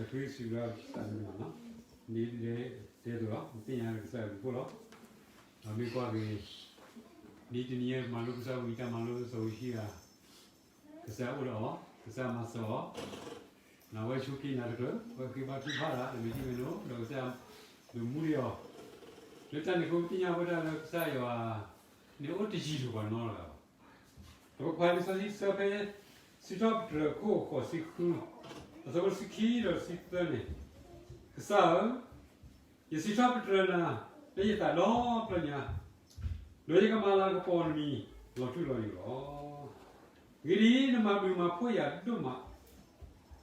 ပဃ့စံးဘျုးကစၢ်န့ၣ်လီၤ. ဒ်လဲၣ်တဲသိးလီၤ, ပသ့ၣ်ညါကစၢ်ယွၤအဘျုးအဖှိၣ်လီၤ. ဒီးမ့ၢ်ကွၢ်က့ၤ ဒ်တနံၤညါမၤလိကစၢ်ဝံၤ တၢ်မၤလိကစၢ်ဝံၤ ကစၢ်အိၣ်ဒီးအီၤ, ကစၢ်မၤစၢၤအီၤ, နဝဲဆိးက့နၤတကြၢး, ဝဲဃ့ဘါထုကဖၣ်တၢ် တမ့ၢ်တမ့ၢ်နီၤ, ဒီးကစၢ်ဒုးမူလီၤအီၤ, လၢတၢ်န့ၣ်အဃိ ပသ့ၣ်ညါဝဲဒၣ်လၢကစၢ်ယွၤန့ၣ်အိၣ်တယံၤလိာ်ပှၤနီတဂၤဘၣ်. ဒီးပကွၢ်လံာ်စီဆှံဆၢဖဲ စံးထီၣ်ပတြၢၤခိၣ်ဃိးဆံဃု, အဆၢဖိတဆံခံဒီးတဆံသၢန့ၣ်, ကစၢ်ဧၢ, ယစံးထီၣ်ပတြၢၤနၤလၢယသးဒီဖျၢၣ်ညါ, ဒီးယကမၤလၤကပီၤနမံၤလီၤထူလီၤယိာ်လီၤ. အဂ့ၢ်ဒ်အံၤ, နမၤဘျုးမၤဖှိၣ်ယၤဒိၣ်မး,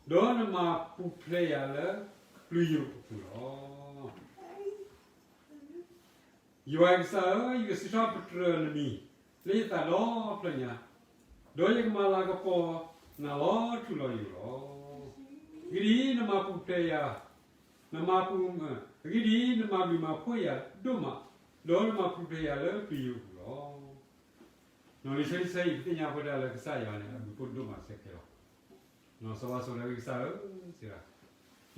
ဒီးနမၤပူၤဖျဲးယၤလၢပျုၤယိာ်အပူၤလီၤ. ယွၤယကစၢ်ဧၢ, ယကစံးထီၣ်ပတြၢၤနမံၤလၢယသးဒီဖျၢၣ်ညါ, ဒီးယကမၤလၤကပီၤနၤလီၤထူလီၤယိာ်လီၤ. အဂ့ၢ်ဒ်အံၤ, နမၤပူၤဖျဲးယၤ, နမၤပူၤ, အဂ့ၢ်ဒ်အံၤ, နမၤဘျုးမၤဖှိၣ်ယၤဒိၣ်မး, ဒီးနမၤပူၤဖျဲးယၤလၢပျုၤယိာ်အပူၤလီၤ. လံာ်စီဆှံအံၤ ပသ့ၣ်ညါဝဲဒၣ်လၢကစၢ်ယွၤန့ၣ် အဘျုးအဖှိၣ်ဒိၣ်မးစ့ၢ်ကီးလီၤ. စီၤပၤစီၤဒၤဝံးကစၢ်ဧၢ, စံး, ယက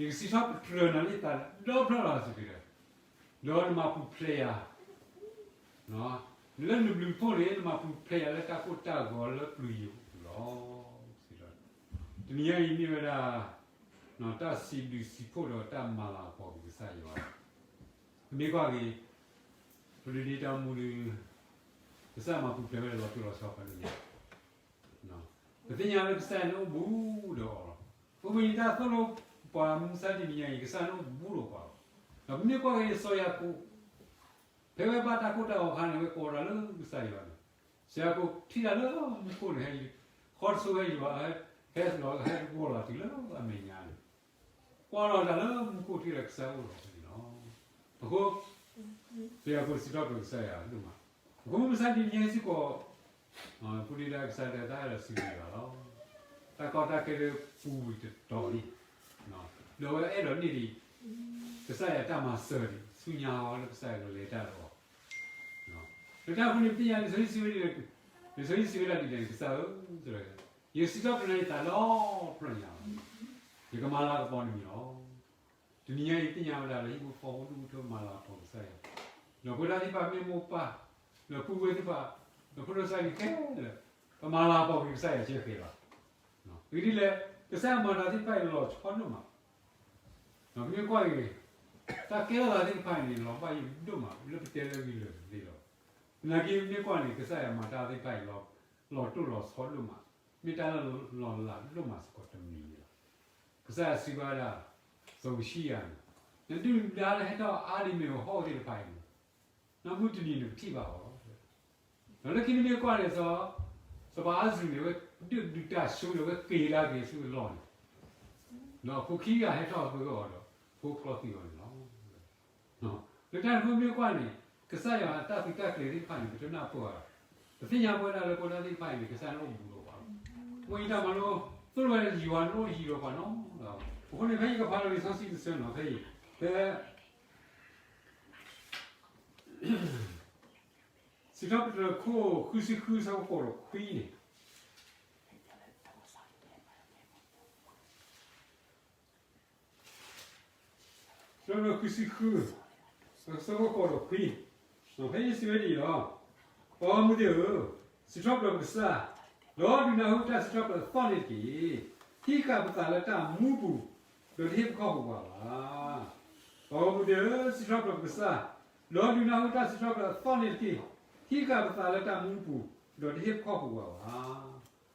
စံးထီၣ်ပတြၢၤနၤလၢယသးဒီဖျၢၣ်ညါစ့ၢ်ကီး, ဒီးနမၤပူၤဖျဲးယၤ, လၢနဘျုးဖှိၣ်န့ၣ် နမၤပူၤဖျဲးယၤလၢတၢ်ကိၢ်တၢ်ဂီၤလၢပျုၤယိာ်အပူၤလီၤ. တနံၤညါအံၤမ့ၢ်ဝဲဒၣ် တၢ်စံးဘျုးစံးဖှိၣ်ဒီးတၢ်မၤလၤကပီၤက့ၤကစၢ်ယွၤ, ပမ့ၢ်ကွၢ်က့ၤ ပဒုးဒ့တၢ်မူဒီး ကစၢ်မၤပူၤဖျဲးဝဲဒၣ်လီၤတိၢ်လီၤဆီဖးဒိၣ်ညါ, ပသ့ၣ်ညါလၢကစၢ်ယွၤန့ၣ်အိၣ်ဘူးဒီးအီၤလီၤ. အိၣ်ဘှံးနံၤတၢ်သိၣ်လိပှၤမုၢ်မဆါတနံၤညါအံၤ ကစၢ်န့ၣ်အိၣ်ဘူးဒီးပှၤလီၤ. ဒီးပမ့ၢ်ကွၢ်က့ၤစီၤယၤကိာ် ဖဲဝဲဘၣ်တၢ်ကိၢ်တၢ်ဂီၤအခါန့ၣ် ဝဲကိးတၢ်လၢကစၢ်ယွၤန့ၣ်, စီၤယၤကိာ်ထံၣ်တၢ်လၢမူခိၣ်န့ၣ် ဟဲ, ဃီတဆိဝဲယွၤ, ဟဲလီၤဟဲတဘီလီၤတုၤလၢအမဲာ်ညါန့ၣ်, ကွၢ်လီၤတၢ်လၢမူခိၣ်ထံၣ်လၢကစၢ်အိၣ်လီၤန့ၣ်လီၤ. အဃိ စီၤယၤကိာ်စံးထီၣ်ပတြၢၤကစၢ်ယွၤဒိၣ်မး, အဃိမုၢ်မဆါတနံၤညါစ့ၢ်ကီး ပဒုးဒ့ကစၢ်ဒၣ်တၢ်အဲၣ်ဒိးစံးဘျုးယွၤလီၤ. တၢ်ကီတၢ်ခဲလၢပူၤဝံၤတတီၤလံ, ဒီးဝဲအဲၣ်ဒိးန့ၢ်ဒံး ကစၢ်ယွၤတၢ်မၤစၢၤဒံး ဆူညါအီၤလၢကစၢ်ယွၤကလဲၤတၢ်ဒီးအီၤ, လၢတၢ်အဃိန့ၣ် ပသ့ၣ်ညါလံာ်စီဆှံစံးဝဲဒ်လဲၣ်, လံာ်စီဆှံစံးဝဲဒၣ်ဒ်လဲၣ်န့ၣ် ကစၢ်ဧၢ, ယစံးထီၣ်ပတြၢၤနၤလၢယသးဒီဖျၢၣ်ညါလီၤ. ယကမၤလၤကပီၤနမံၤလီၤ. တနံၤညါအံၤသ့ၣ်ညါဝဲဒၣ်လၢဟံၣ်ဖိဃီဖိဒူၣ်ဖိထၢမၤလၤကပီၤကစၢ်ယွၤ, ဒီးဖိသၣ်သ့ၣ်တဖၣ်မ့ၢ်မိၢ်ပၢ်, ဒီးပုၢ်ဝဲၢ်သ့ၣ်တဖၣ်, ဒီးဖိဒိၣ်စၢ်ဂ့ၤခဲလၢာ်, ပမၤလၤကပီၤက့ၤကစၢ်ယွၤဆဲဃဲၤလီၤ. အဂ့ၢ်ဒ်လဲၣ်, ကစၢ်ယွၤမၤတၢ်သ့ၣ်တဖၣ်အံၤလီၤဆီဒိၣ်မး, ဒီးပမ့ၢ်ကွၢ်က့ၤ တၢ်ကဲထီၣ်သးသ့ၣ်တဖၣ်အံၤန့ၣ် လီၤဘၣ်ယိၣ်ဒိၣ်မးလၢပတဲလၢဂ့ၤလၢာ်သ့လီၤ. နာ်က့မ့ၢ်ကွၢ်န့ၣ် ကစၢ်ယွၤမၤတၢ်သ့ၣ်တဖၣ်အံၤ လီၤတိၢ်လီၤဆီဒိၣ်မး, မ့ၢ်တၢ်လၢလီၤလးဒိၣ်မးစ့ၢ်ကီးတမံၤန့ၣ်လီၤ. ကစၢ်ယွၤစံးဘၣ်ဝဲဒၣ် စီၤယိၤၡံယၤန့ၣ်, နဒုၣ်နဒါလၢဟဲထီၣ်အါဒံးမ့ၢ်ဟီၣ်သ့ၣ်တဖၣ်အံၤန့ၣ်, နမုၢ်တနံၤနကထံၣ်ဘၣ်အီၤလီၤ. ဒီးလၢခံနမ့ၢ်ကွၢ်န့ၣ် စီၤပၤအၤစရူးန့ၣ် အဝဲဒုၣ်ဒုၣ်ဒါဆူဒီး အဝဲက့ၤလၢက့ၤဆူအလီၢ်န့ၣ်, ဒီးအဖိခံဂၤဟဲထီၣ်အဃုအီၤဒီး ဖိချီသံအီၤန့ၣ်လီၤ. လၢတၢ်န့ၣ်မ့ၢ်ကွၢ်န့ၣ် ကစၢ်ယွၤအတၢ်သုးတၢ်ကျဲၤသ့ၣ်တဖၣ်န့ၣ် ပတနၢ်ပၢၢ်ဘၣ်. ပသ့ၣ်ညါပဝဲဒၣ်လၢပဝဲဒၣ်သ့ၣ်တဖၣ်အံၤန့ၣ် ကစၢ်န့ၣ်အိၣ်ဘူးဒီးပှၤလီၤ. အဃိန့ၣ်တၢ်မၤလိ သိၣ်လိဝဲယွၤန့ၣ်အိၣ်ယံၤဒီးပှၤနီၤ. အဃိန့ၣ် ဖဲယကဖးလီၤလံာ်စီဆှံတဆၢန့ၣ် ဖဲအံၤ ဖဲ စံးထီၣ်ပတြၢၤခိၣ်ဃုဆံဃု ဆၢဖိဃိးဒီးခွံန့ၣ်, စံးထီၣ်ပတြၢၤခိၣ်ဃုဆံဃု ဆၢဖိဃိးဒီးခွံ, ဖဲအံၤစံးဝဲဒ်အံၤလီၤ. ပှၤဂီၢ်မုၢ်သ့ၣ်ဧၢ, စံးထီၣ်ပတြၢၤပကစၢ်, ဒီးဒုးနၢ်ဟူတၢ်စံးထီၣ်ပတြၢၤအသီၣ်န့ၣ်တက့ၢ်. ဟံးဃာ်ပသးလၢတၢ်မူပူၤ, ဒီးတဟ့ၣ်ပခီၣ်ပဝးဘၣ်. ပှၤဂီၢ်မုၢ်သ့ၣ်ဧၢ, စံးထီၣ်ပတြၢၤပကစၢ်, ဒီးဒုးနၢ်ဟူတၢ်စံးထီၣ်ပတြၢၤအသီၣ်န့ၣ်တက့ၢ်. ဟံးဃာ်ပသးလၢတၢ်မူပူၤ, ဒီးတဟ့ၣ်ပခီၣ်ပဝးဘၣ်.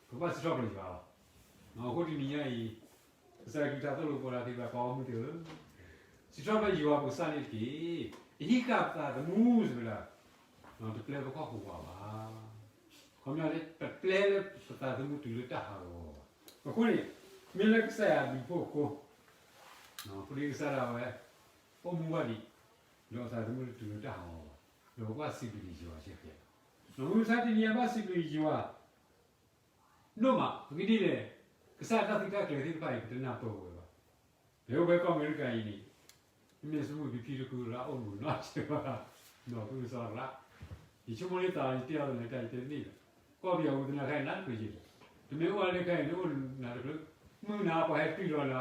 ပဘၣ်စံးထီၣ်ပတြၢၤယွၤလီၤ. အဃိတနံၤညါအံၤ ကစၢ်ယွၤကလုၢ်တၢ်သိၣ်လိပှၤလၢသ့ၣ်တဖၣ် ပှၤဂီၢ်မုၢ်သ့ၣ်ဧၢ, စံးထီၣ်ပတြၢၤယွၤပကစၢ်န့ၣ်တက့ၢ်. ယဟံးဃာ်ပသးသမူစံးဝဲဒၣ်, တပျဲပခီၣ်ပဝးဘၣ်. ခီပညီန့ၣ် တပျဲလၢပသးသမူတုၤလၢတၢ်ဟးဂီၤဘၣ်. အဃိန့ၣ် မ့ၢ်လၢကစၢ်ယွၤအဘျုးအဖှိၣ်အဃိ, ဖဲဒ်ကစၢ်ဒၣ်ဝဲ အိၣ်မူဘၣ်ဒံး, ဒီးအသးသမူတတုၤလၢတၢ်ဟးဂီၤဘၣ်, ဒီးပဘၣ်စံးဘျုးယွၤဆဲဃဲၤလီၤ. မုၢ်မဆါတနံၤအံၤ ဘၣ်စံးဘျုးယွၤ ဒိၣ်မး, အဂ့ၢ်ဒ်လဲၣ်, ကစၢ်ယွၤတၢ်သုးတၢ်ကျဲၤသ့ၣ်တဖၣ်အံၤ ပတနၢ်ပၢၢ်ဝဲဘၣ်. ပအိၣ်ဖဲကီၢ်အမဲရကၤအံၤန့ၣ်, မ့မ့ၢ်ဆူမုၢ်ဖံဖံတကုရၢအိၣ်မုာ်နီၢ်ဆဲးဘၣ်, ဒီးဖုကစီၤရၣ်, ယဆိကမိၣ်လၢသးယတဲအီၤသနာ်က့ ယတဲတန့ၢ်ဘၣ်, ကီၢ်ပယီၤပူၤသနာ်က့နးတပၢၢ်ယဲၢ်, တမ့ၢ်အိၣ်ဝဲလၢခဲအံၤန့ၣ် အိၣ်နးတကျၢၤ, မုၢ်နၤပှၤဟဲတွံၢ်လီၤနၤ,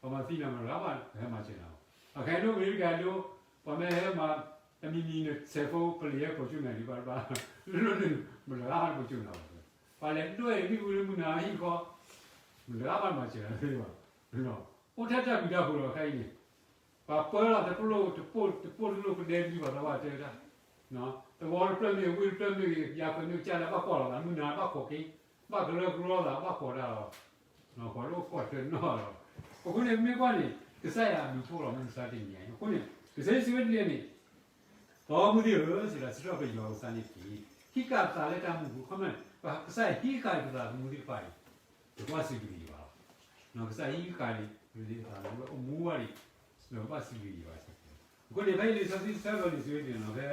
ပှၤမၤသံနၤမတၤတဂၤဘၣ် ဟဲမၤစၢၤနၤဘၣ်. အခဲအံၤဒိၣ်မ့ၢ်တကဲဒိၣ် ပှၤမ့ၢ်ဟဲမၤ တမံၤမံၤန့ၣ် ဆဲးဖိပလံၤဟဲပိာ်ကၠိနၤဒံးဘၣ်တဘၣ် လၢန့ၣ် မတၤတဂၤဘၣ်မၤစၢၤနၤဘၣ်. ပှၤလဲၤဒွဲၣ်မ့ၣ်အူလၢမုၢ်နၤဟံၣ်ဃီ မတၤတဂၤဘၣ်မၤစၢၤနၤသ့ဘၣ်. အိၣ်ထဲတၢ်ဘျုးတၢ်ဖှိၣ်လီၤခဲအံၤန့ၣ် ပှၤပၢလီၤတပိၢ်တပိၢ်တပိၢ်တလိၣ် ပဒဲဘျုးပှၤသီဘၣ်တဲဝဲဒၣ် သဝီတဖျၢၣ်မ့ၢ်ဂ့ၤ ဝ့ၢ်တဖျၢၣ်မ့ၢ်ဂ့ၤ ယၤဖၢးမ့ၢ်ကစၢ်လၢဘၣ်ကွၢ်လီၤသး မုၢ်နၤဘၣ်ခိးက့ၤ ဘၣ်ကလၢကလီသး ဘၣ်ခိးတၢ်လီၤ. ပှၤတအိၣ်ခိးတနီၤလီၤ. အဃိန့ၣ် မ့ၢ်ကွၢ်န့ၣ် ကစၢ်ယွၤအဘျုးဖှိၣ်လီၤ မုၢ်မဆါတနံၤညါအံၤ အဃိန့ၣ် လံာ်စီဆှံစံးဝဲဒ်လဲၣ်န့ၣ် ဒီပုၢ်ဝဲၢ်သ့ၣ်ဧၢ စံးဒၣ် စံးထီၣ်ပတြၢၤယွၤကစၢ်န့ၣ်တက့ၢ်. ဟံးဃာ်အသးလၢတၢ်မူပူၤ ခီမ့ၢ် ကစၢ်ယွၤဟံးဃာ်အသးသမူသ့ၣ်တဖၣ်အံၤ ပကဘၣ်စံးဘျုးက့ၤယွၤလီၤ. ကစၢ်ယွၤဟံးဃာ်န့ၣ် ပသးလၢအိၣ်မူဝဲန့ၣ် ပကဘၣ်စံးဘျုးက့ၤယွၤ. အဃိန့ၣ် ဖဲလံာ်စီဆှံဆၢလီၤလံာ်စီဆှံန့ၣ်လီၤ ဖဲ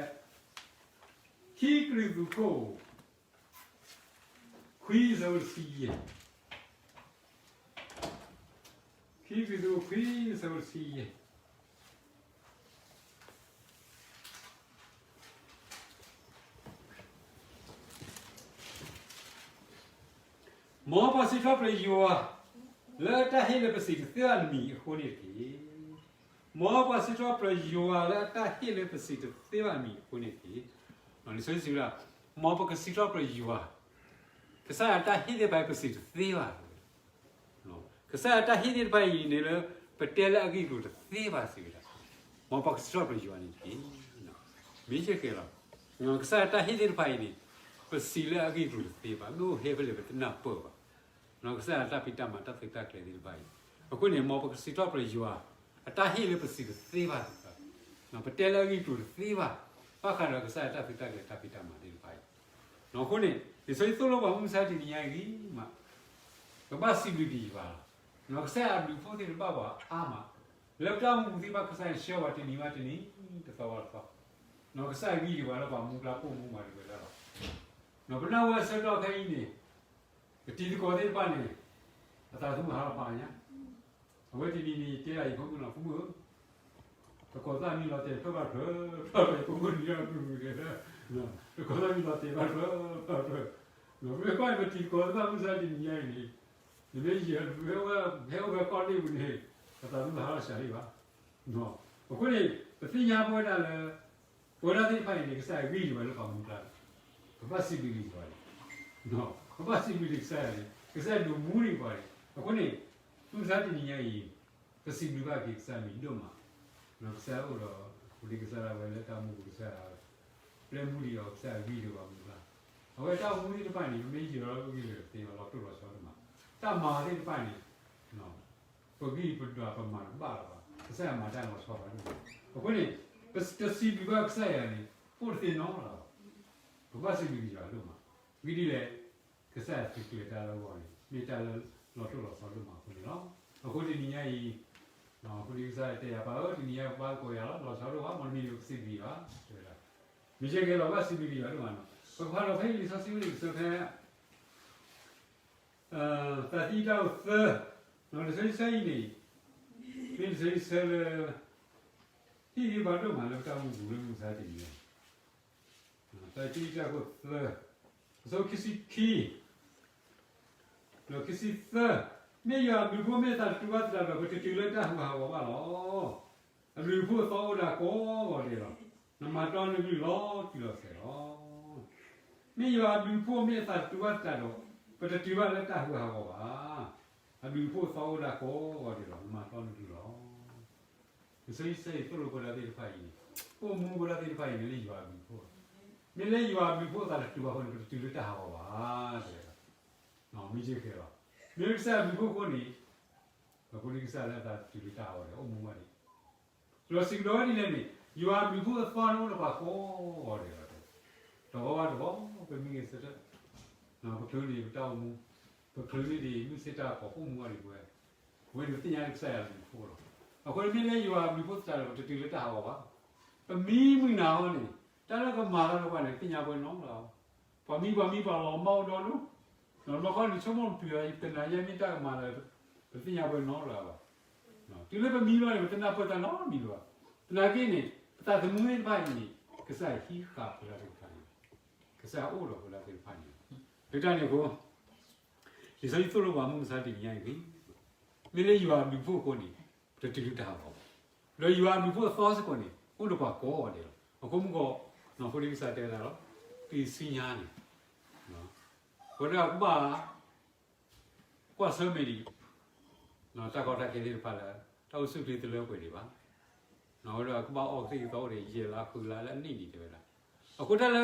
ခံကရံၣ်သူးခိၣ် ခွံအဆၢဖိတဆံယဲၢ် ခံကရံၣ်သူးခိၣ်ခွံအဆၢဖိတဆံယဲၢ် မ်ပှၤစံးထီၣ်ပတြၢၤယွၤ လၢအတၢ်ဟ့ၣ်လၢပစံးတသ့ဘၣ်တမံၤအဃိန့ၣ်တက့ၢ်. မ်ပှၤစံးထီၣ်ပတြၢၤယွၤလၢအတၢ်ဟ့ၣ်လၢပစံးတသ့ဘၣ်တမံၤအဃိန့ၣ်တက့ၢ်. လံာ်စီဆှံစံးဝဲဒၣ် မ်ပကစံးထီၣ်ပတြၢၤယွၤ ကစၢ်ယွၤအတၢ်ဟ့ၣ်သ့ၣ်တဖၣ်အံၤပစံးတသ့ဘၣ်. ကစၢ်ယွၤအတၢ်ဟ့ၣ်သ့ၣ်တဖၣ်အံၤန့ၣ်လၢ ပတဲလၢအဂ့ၢ်အကျိၤတသ့ဘၣ်စံးဝဲဒၣ်. မ်ပှၤကစံးထီၣ်ပတြၢၤယွၤန့ၣ်တက့ၢ်. မ့ၢ်ယဲၢ်ကဲလီၤ. ကစၢ်ယွၤအတၢ်ဟ့ၣ်သ့ၣ်တဖၣ်အံၤန့ၣ် ပစံးလၢအဂ့ၢ်အကျိၤတသ့ဘၣ်, မ့ၢ်အိၣ်ဟဲဖဲလဲၣ်ပတနၢ်ပၢၢ်ဘၣ်. ကစၢ်ယွၤအတၢ်ဖံးတၢ်မၤတၢ်သုးတၢ်ကျဲၤသ့ၣ်တဖၣ်အံၤ, အဃိန့ၣ် မ်ပကစံးထီၣ်ပတြၢၤယွၤ အတၢ်ဟ့ၣ်လၢပစံးတသ့ဘၣ်သ့ၣ်တဖၣ်, ပတဲလၢအဂ့ၢ်အကျိၤတသ့ဘၣ်, ဘၣ်ဃးဒီးကစၢ်ယွၤအတၢ်သုးတၢ်ကျဲၤတၢ်ဖံးတၢ်မၤသ့ၣ်တဖၣ်အံၤ, အဃိန့ၣ် လံာ်စီဆှံသိၣ်လိပှၤမုၢ်မဆါတနံၤညါအံၤဂ့ၤမး, ပဘၣ်စံးဘျုးက့ၤယွၤလီၤ. ကစၢ်ယွၤအဘျုးအဖှိၣ်သ့ၣ်တဘၣ်ပှၤအါမး, လၢပတၢ်အိၣ်မူပူၤသ့ၣ်တဖၣ် ကစၢ်ယွၤဆှၢပှၤတနံၤဘၣ်တနံၤ, တသီဘၣ်တသီ, ကစၢ်ယွၤဂံၢ်ယွၤလၢပှၤမူကျါ ပအိၣ်မူမၤဒံးဝဲဒၣ်လီၤ. ပနၢ်ဟူအဆၢကတီၢ်ခဲအံၤန့ၣ်, ပတံၤသကိးသ့ၣ်တဖၣ်န့ၣ်, အသးသမူဟးလီၤပာ်ညါ, အဝဲတနံၤန့ၣ် တဲဒၣ်ယဖိမုၣ်လီၤ ဖိမုၣ်ဧၢ, သကိးသၣ်မံလီၤတဲာ်ဖျၢၣ်ဘၣ်ဖျၢၣ်, ဖျၢၣ်ဖျၢၣ် ဖိမုၣ်တနံၤအပူၤန့ၣ်, သကိးသၣ်မံလီၤတဲာ်ဘၣ်ဖျၢၣ်ဘၣ်ဖျၢၣ်, မ့ၢ်ကွၢ်ပတံၤသကိးသ့ၣ်တဖၣ်မုၢ်မဆါတနံၤညါအံၤန့ၣ်, နမ့ၢ်ယဲၢ် ဟဲအိၣ်ဖဲကီၢ်လ့ၣ်ပူၤန့ၣ်, အသးသမူဟးလီၤစှၤလံဘၣ်. အဃိန့ၣ် ပသ့ၣ်ညါပဝဲဒၣ်လၢ ပဝဲဒၣ်သ့ၣ်တဖၣ်အံၤန့ၣ် ကစၢ်ယွၤဂံၢ်ယွၤလၢပှၤမူကျါ, ပဘၣ်စံးဘျုးက့ၤယွၤန့ၣ်, ပဘၣ်စံးဘျုးက့ၤကစၢ်ယွၤန့ၣ် ကစၢ်ယွၤဒုးမူန့ၢ်ပှၤန့ၣ်. အဃိန့ၣ် မုၢ်မဆါတနံၤညါအံၤ ပစံးဘျုးဘၣ်က့ၤကစၢ်မံၤဒိၣ်မး, ကစၢ်အိၣ်ဒီး ပဒ့ကစၢ်ဒၣ်ဝဲလၢတၢ်မူပူၤ ကစၢ်ယွၤ ပျဲမူဒံးအီၤ ကစၢ်ယွၤဂံၢ်ဒီးပှၤမူကျါ, အဝဲတၢ်အိၣ်မူသ့ၣ်တဖၣ်န့ၣ် ပမ့ၢ်ယံၤလီၤဂံၢ်လၢသ့အီၤလီၤတိၢ်လီၤဆီဒိၣ်မး, တၢ်မၤသ့ၣ်တဖၣ်န့ၣ် ပဂံၢ်ပဒွးပမၤတဘၣ်လၢၤဘၣ်, ကစၢ်ယွၤမၤတၢ်လီၤဆီပှၤဒိၣ်မး. အဃိန့ၣ် ပတစံးဘျုးဘၣ်ကစၢ်ယွၤန့ၣ် အိၣ်တသ့နီတဂၤလၢၤဘၣ်, ပဘၣ်စံးဘျုးက့ၤယွၤဒိၣ်မး, မ့ၢ်ဒ်လဲၣ်, ကစၢ်ယွၤသုးကျဲၤတၢ်လၢအဂီၢ်န့ၣ် မ့ၢ်တၢ်လၢလီၤတိၢ်လီၤဆီဒိၣ်မးအဃိန့ၣ်လီၤ. အဃိတနံၤညါအံၤ အဃိဒ်ကစၢ်ယွၤတဲယၤ ပၢ်ဧၢ တနံၤညါပဘါသကိးယၤလီၤ, လီၤဆီဒိၣ်ဘၣ်, မ်နမံၤန့ၣ်ပကစံးဘျုးယွၤ, တဲဝဲဒၣ်, မ့ၢ်ကဲကဲလီၤ ဘၣ်စံးဘျုးက့ၤယွၤဒိၣ်မးနီၤ. ပကဖးလီၤဖဲလံာ်စီဆှံဝဲလံာ်ကစၢၢ်ဖဲ သးသံတၢ်အိၣ်သၢ, လံာ်စီဆှံအံၤန့ၣ် မ့ၢ်လံာ်စီဆှံဆၢလၢ ဟ့ၣ်ဂံၢ်ဘါဒိၣ်မးလၢပတၢ်အိၣ်မူပူၤလၢမုၢ်မဆါတနံၤညါ, သးသံတၢ်အိၣ်သၢ, အဆၢခံဆံခံ, ဒီးခံဆံသၢ, မ့ၢ်ယွၤအဘျုးအဖှိၣ်မ့ၢ်အသးတတူာ်ဘၣ်သတးဒီး ပတတုၤလၢတၢ်ဟးဂူာ်ဟးဂီၤဘၣ်လီၤ. အဘျုးအဖှိၣ်အသီအိၣ်ဒၣ်ကိးဂီၤဒဲးလီၤ. နမၤတီနကလုၢ်လီၤတံၢ်လီၤဆဲးလီၤ. မ့ၢ်ယွၤအဘျုးအဖှိၣ်မ့ၢ်အသးတတူာ်ဘၣ်သတးဒီး ပတတုၤဘၣ်လၢတၢ်ဟးဂူာ်ဟးဂီၤဘၣ်. အဘျုးအဖှိၣ်အသီအိၣ်ဒၣ်ကိးဂီၤဒဲးလီၤ. နမၤတီနကလုၢ်လီၤ. လံာ်စီဆှံအံၤသိၣ်လိပဝဲဒၣ်သ့ၣ်တဖၣ်အံၤန့ၣ်, အိၣ်မူပဝဲဒၣ်သ့ၣ်တဖၣ်အံၤန့ၣ် လၢယွၤအဘျုးအဖှိၣ်, မ့ၢ်လၢယွၤအဘျုးအဖှိၣ်အသးတတူာ်ဘၣ်အဃိန့ၣ် ပတတုၤလၢတၢ်ဟးဂီၤဘၣ်, တဲဝဲဒၣ်, မ့ၢ်ကဲကဲလီၤ. မ့ၢ်လၢကစၢ်ယွၤအဘျုးအဖှိၣ်အဃိန့ၣ်, ပဖိဒံကစၢ်လၢအသးတတုၤလၢတၢ်ဟးဂီၤန့ၣ် အိၣ်မူဘၣ်ဒံး ဒီးစံးကဒီးဝဲဒ်လဲၣ်န့ၣ်, ယွၤအဘျုးအဖှိၣ်အသီန့ၣ်အိၣ်ဒီးပှၤကိးဂီၤဒဲးလီၤ. တဂီၤဘၣ်တဂီၤ, ပမံဂ့ၤဆၢထၢၣ်, ပချုးန့ၣ်ပတၢ်အိၣ်မူ, ပချုးန့ၣ်ဒ်မုၢ်ဆ့ၣ်တၢ်ကီၤ ပအိၣ်မူဘၣ်ဒံးပဝဲ, အဝဲန့ၣ်ပသ့ၣ်ညါလၢကစၢ်ယွၤအဘျုးအဖှိၣ်လီၤ. အဃိန့ၣ်မ့ၢ်လၢယွၤအဘျုးအဖှိၣ်သတးဒီး ပတတုၤလၢတၢ်ဟးဂီၤဘၣ်. ပမံမုၢ်နၤအဂီၢ်န့ၣ်, တၢ်လၢကမၤလီၤပှၤန့ၣ် ပသ့ၣ်ညါပှဲၤနီတဂၤဘၣ်. ပှၤမံပှၤမံပှၤလီၤမၢ်အိၣ်ဒီဒူၣ်, ဒီးနီၢ်ကီၢ်န့ၣ် ဆိကမိၣ်တပျုာ်ဘၣ် ယတနာ်ယဲမ့ၢ်တၢ်ကမၤလၢၤ ပသ့ၣ်ညါပှဲၤနီတဂၤဘၣ်. တုၤလၢပမံဘျီန့ၣ် ပတနၢ်ပၢၢ်တၢ်နီတမံၤလၢၤဘၣ်. သနာ်က့န့ၣ် ပသးသမူသ့ၣ်တဖၣ်အံၤန့ၣ် ကစၢ်ယွၤဟံးဃာ်ပဝဲဒၣ်သ့ၣ်တဖၣ်န့ၣ်, ကစၢ်ယွၤအိၣ်ဒီးပဝဲဒၣ်သ့ၣ်တဖၣ်န့ၣ်လီၤ. လၢတၢ်န့ၣ်အဃိ လံာ်စီဆှံသိၣ်လိပှၤမုၢ်မဆါတနံၤညါအံၤဂ့ၤ, မ့ၢ်လၢယွၤအဘျုးအဖှိၣ်အဃိန့ၣ်, တတုၤလၢတၢ်ဟးဂီၤဘၣ်. ဒီးယွၤအဘျုးအဖှိၣ်အသီစ့ၢ်ကီးန့ၣ် အိၣ်ဒီးပှၤကိးဂၤဒဲးလီၤ. အဃိမုၢ်ဂီၤ နီၢ်ဖိဒံကစၢ်တဲဝဲဒၣ်လီၤ, တုၤဆူညါန့ၣ် အဝဲဒၣ်ကဘၣ် ကွၢ်ဆၢၣ်မဲာ်ဒံး တၢ်ကီတၢ်ခဲသ့ၣ်တဖၣ်လၢ တၢ်အိၣ်ဆူၣ်အိၣ်ချ့တလၢပှဲၤဒံးဘၣ်. အဝဲဒၣ်ကဘၣ်အီၣ်ကသံၣ်ကသီအိၣ်ဒီး ယဲၢ်လါဃုလါလၢအနံၣ်ဒံးတဲဝဲဒၣ်. အဃိတၢ်လၢ